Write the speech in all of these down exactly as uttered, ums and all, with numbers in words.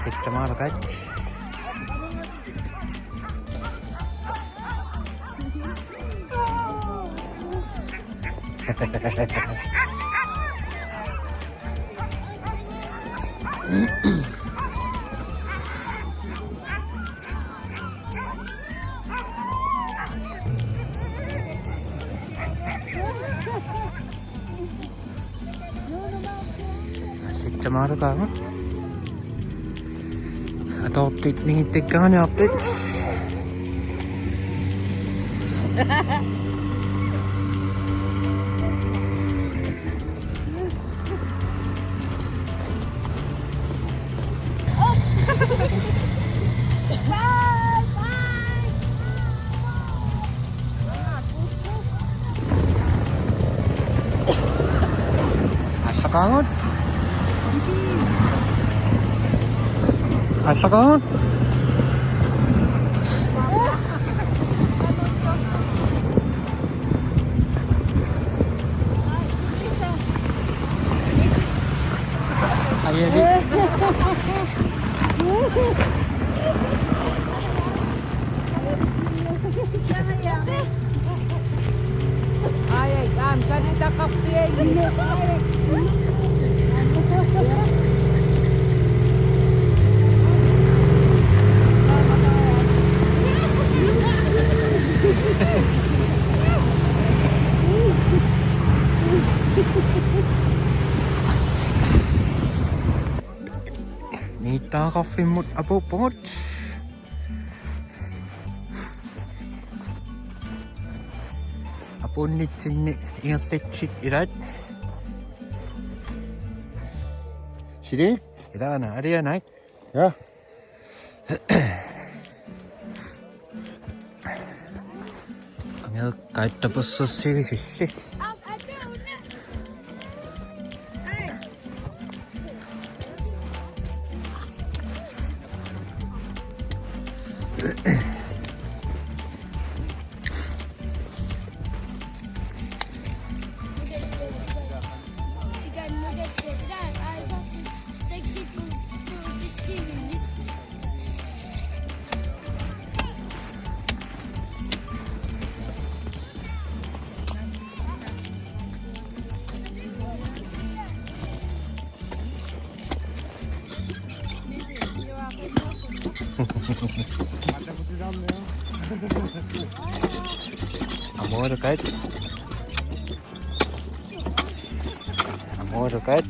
Sittamaarukat. Sittamaarukaamut. Atoortit ningittakkaaniartut. Aallaqaagut. Aallaqaagut. Ajali. Ai, ai, am, kan ita kapiai. Niittaaqarfimmut apuuppugut. Apuunnitsinni ingerlatsit ilaat. Sili? Ilaana, alianai. Ja. Angeeqqaat tapersersivisilli. Amualukaat. Amualukaat.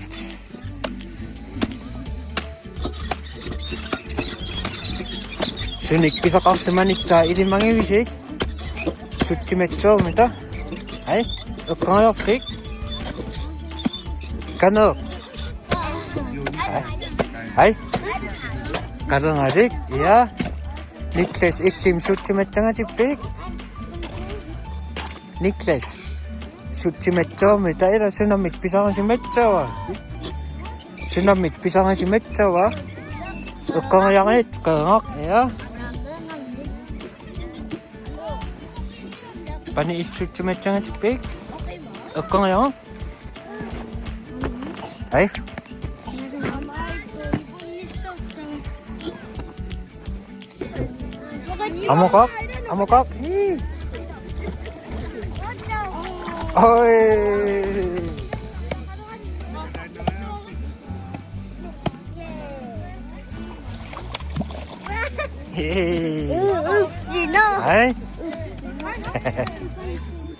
Sunik pisaqarsimanitsaa ilimagivisit? Sutsimatsoormita. Ai, eqqaalaarlik. Kaneq. Ai. Ai. Kaneq alik. Ja. Niklas, illimmi sutsimatsangatippiuk? Niklas. Sutsimatsoormita, ila sunammit pisarisimassava? Sunammit pisarisimassava? Eqqaalaariaruk, qaangaq, ja. Pani, illit sutsimatsangatippiuk? Eqqaalaariaruk? Ai? Amuqaaq, amuqaaq. Ii. Oi. Ii. Ussino. Ai?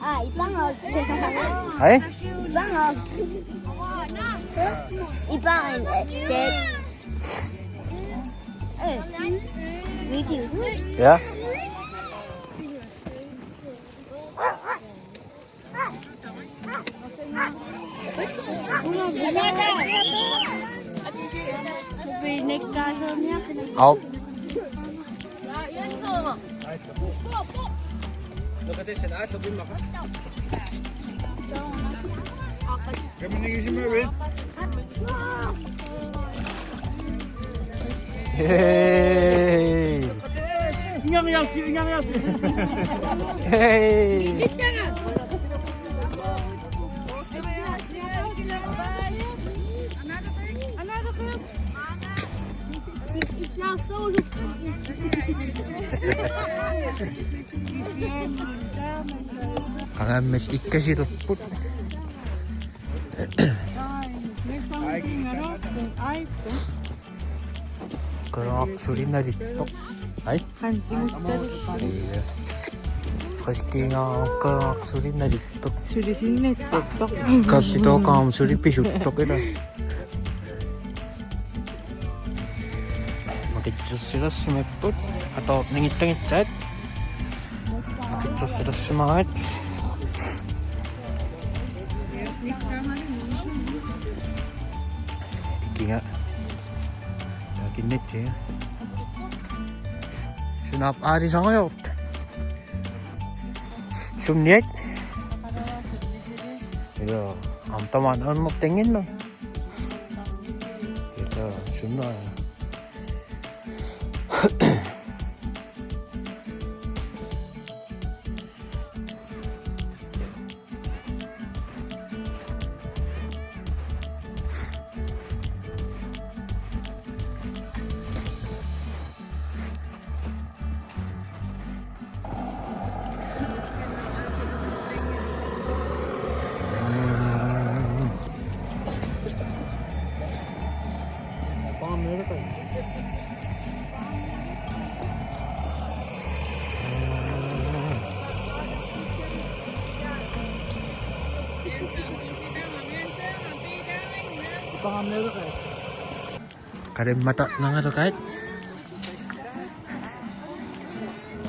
Ai, ipangaak. Ai? Ipangaak. Ipangaak. Ja. Au. Hey. Hey. Qangammat ikkasilerput. Qeraq suli nalittoq. Ai. Qansimuttarussi. Ia. Friskiingaaraq qeraq suli nalittoq. Suli sinnattoq. Kaffitooqaam suli pisuttoq ila. Makitsersilersimapput. Atoornigittagissaat. Makitsersilersimagaat. Ikiga. Takinnatsiga. Sunaaffa aalisariarta? Sunniat? Ila, aamma tamaani annertannginnami. Ila, sunna. Qalimmata nangaleqaat.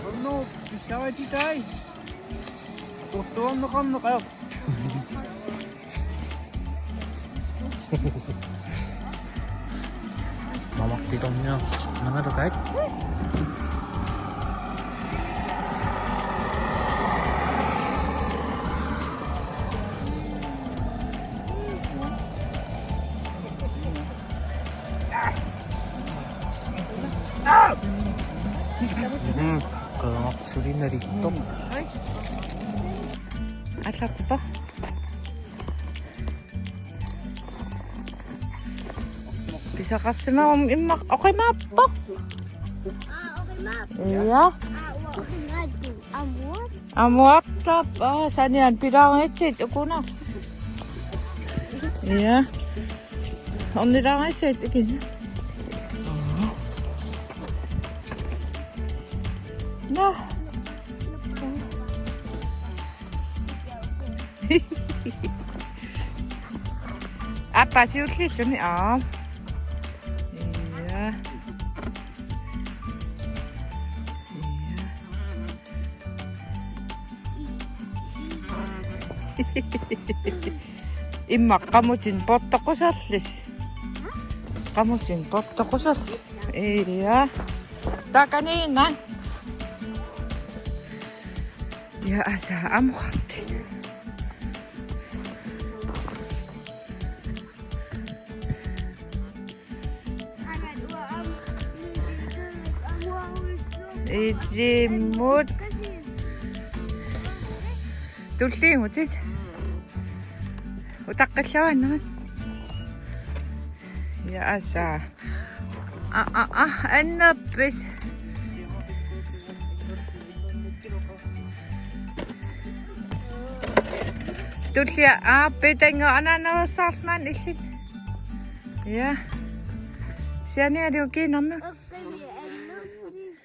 Qannu, tussavatit ai. Quttuanneqarneqaaq. Mamaq pitorniaq nangaleqaat. Mhm. Qeraq suli nalittoq. Aallartippa. Pisaqarsimaguma immaqa oqimaappoq. Aa, oqimaappoq. Ia. Aa, uanga oqimaattoq. Amuartap, aa, saniani pilaarnitsit ukunaq. Ia. Ornilaarnitsit ikin. Nå. Aappaa siulliulluni, aa. Ia. Immaqa qamutinut portoqquserlusi. Qamutinut portoqquserlusi. Ia. Taakaniinnaq. Ia, asaa, amuartik. Itimut. Tulliutit. Utaqqillavaannaq. Ia, asaa. Aa, aa, aa, annerpis. Tullia, aa, pitannga anaanaveersaarmat illit. Ia. Sianialiu kiinarnu.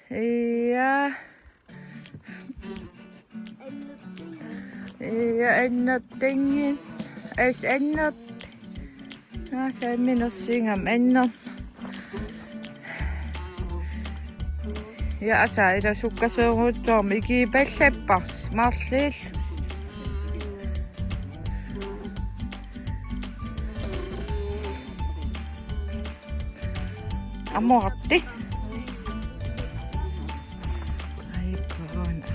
Ia. Ia, annertanngi. As anner. Naa, saamminersiingam anner. Ia, asaa, ila sukkasoorujussuarmik ikipallappassi marluk. Amuartik. Ai, corona.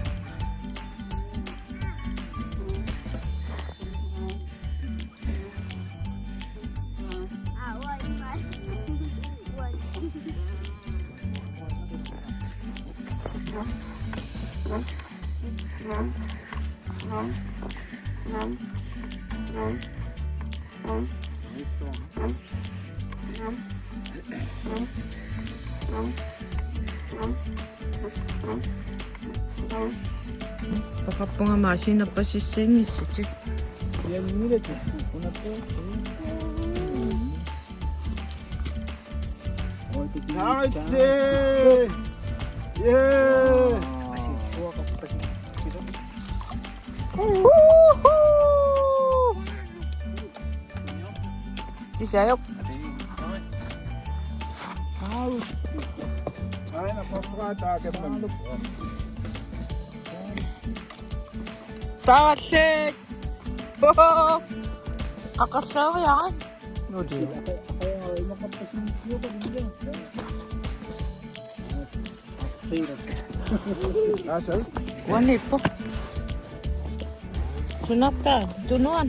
Oqarpunga aamma sinnerpasissinngissutsit. Nice! Yeah! Woohoo! Sisajuk. Aina papra taakemman. Saarallik. Oho. Aqerleriarit. Nuti. Asa. Uaniippoq. Sunartaa, tunuan.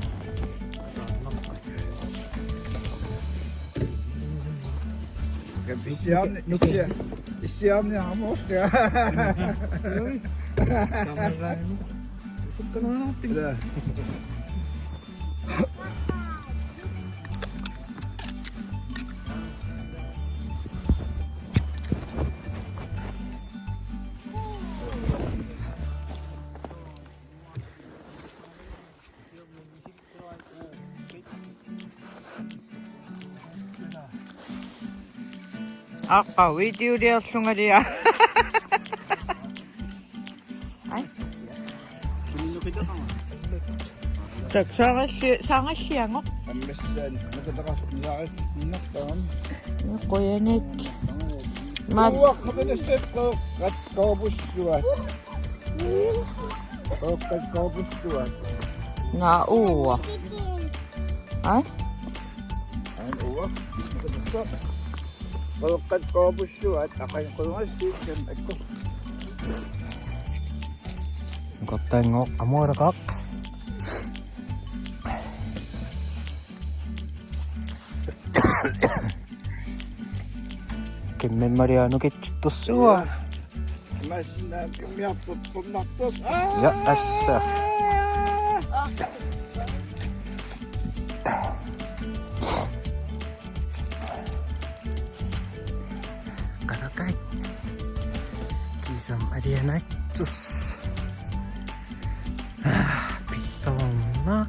Issiaamni, issia-, issiaamni aamma. Ui. Sukkanuunartik. Ja. Aqqa, videoliorlungalia. Ai. Tak, saaralli-, saaralliangoq. Ammassaani, nukataqarluta saaralliinnartarami. Qujanik. Maal. Uaq, nukatassat qooqqat qoorpussuat. Qooqqat qoorpussuat. Naa uua. Ai? Ai uua. Qooqqat qoorpussuat, aqagu qujugassiuk kan akku. Nukartaanngooq amualaqaaq. Kimmimmaliaanukittorsuaq. Massinnaat kimmiarput punnarput. Ja, assa. Qalaqqai. Kiisami alianaatsoq. Ah, pilluarnaq.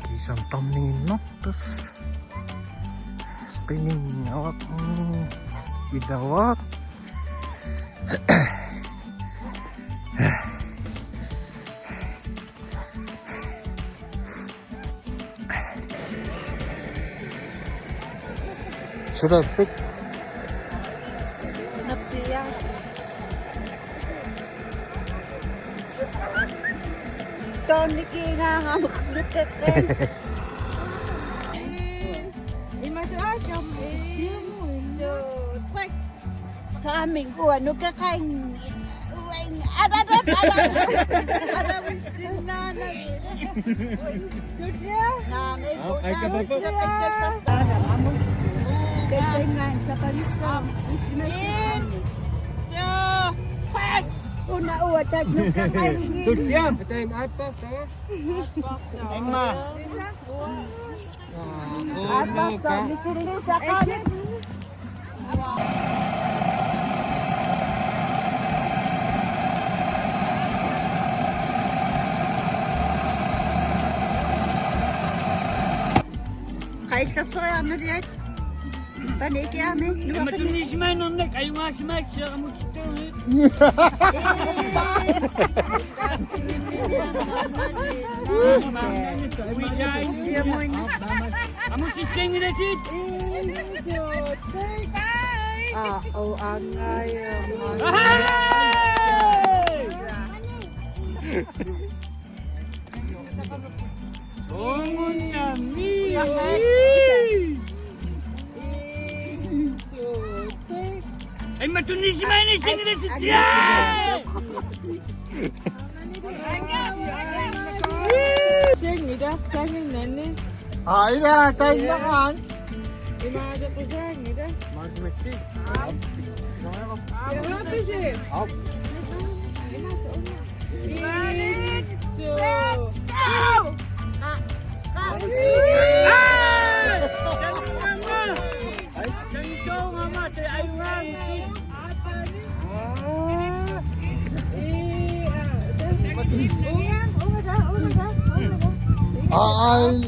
Kiisami tarniginnartoq. Spinning awak. Mm, idawak. Sulappit. Nappiaas. Tonnikiingaangamik. Imatut aamma. En, to, tre. Saamik uanga nukeqanngilaq. Uanga. Ada, ada, ada. Ada, ada, ada. Naamik. Ai, kapapa. Una uanga taanna nukeqanngilaq. Tuttiam. Time out, eh? Emma. Aatsaartaa, misiliisaqaani. Qaillersoq arnaliat. Panikiami. Imma tunniussimaannarnak ajugaasimaassaaq amutsittuugit. Amutsitsingilatit. Aa, oo, angaja. Hey! Ongunnami. Imma tunniussimaanni singilassitsia. Singila, sanginnanni. Aa, ila, tainnakaan. Imaaleqqusaanngilaq. Maatmatti. Imaapisi. Aap. Imaaleqqusaanngilaq. Go! Go! Go! Go! Ai.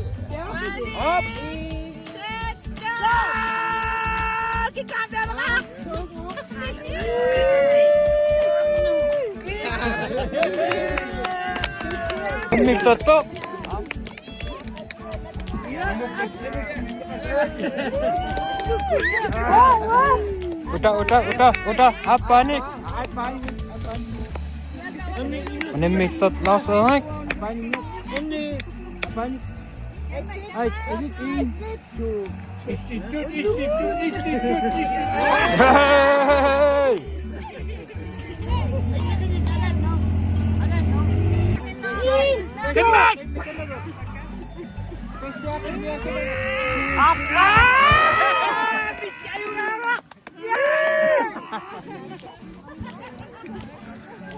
Ini toto. Udah, udah, udah, udah. Apa nih? Ini mixed Lars Erik. Hey!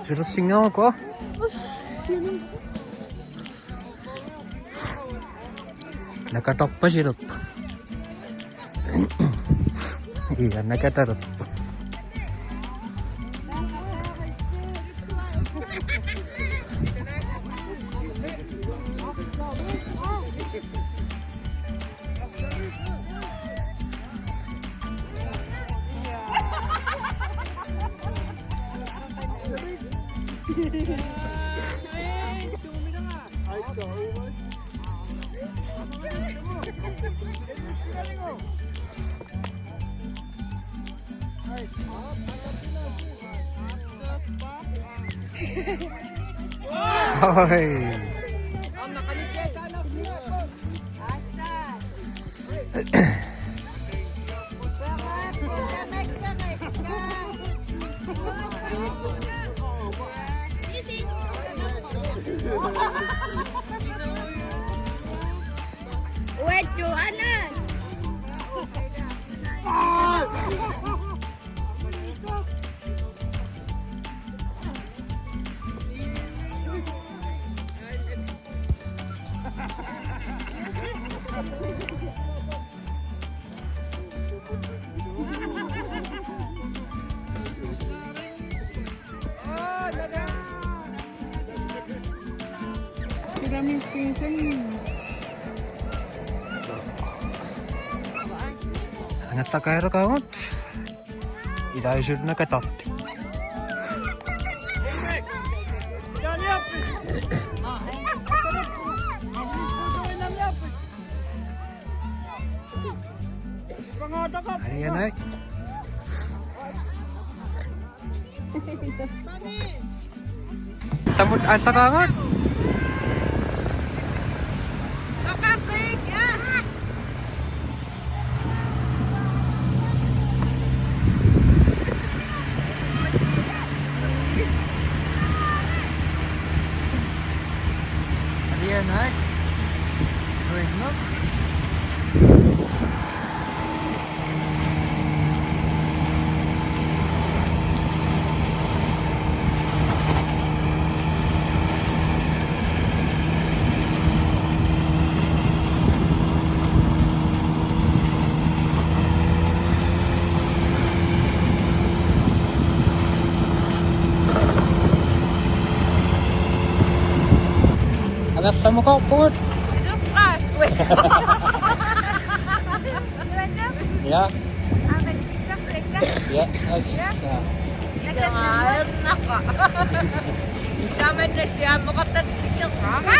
Sila singaw ko. Nakatarpasilerpoq. Ia, nakatarput. Oi. Wait, Joanna. Angassakaarukagut. Ilaisuut nakatarput. Arianai. Tamut asakaangat. Arianai. Rinuk. Anak tamu kau put. Lukas. Weh. Ya. Amen, sikap, sikap. Ya, as-, ya. Sa. Ika nga, anak ka. Ika man na siya, makatatikil ka.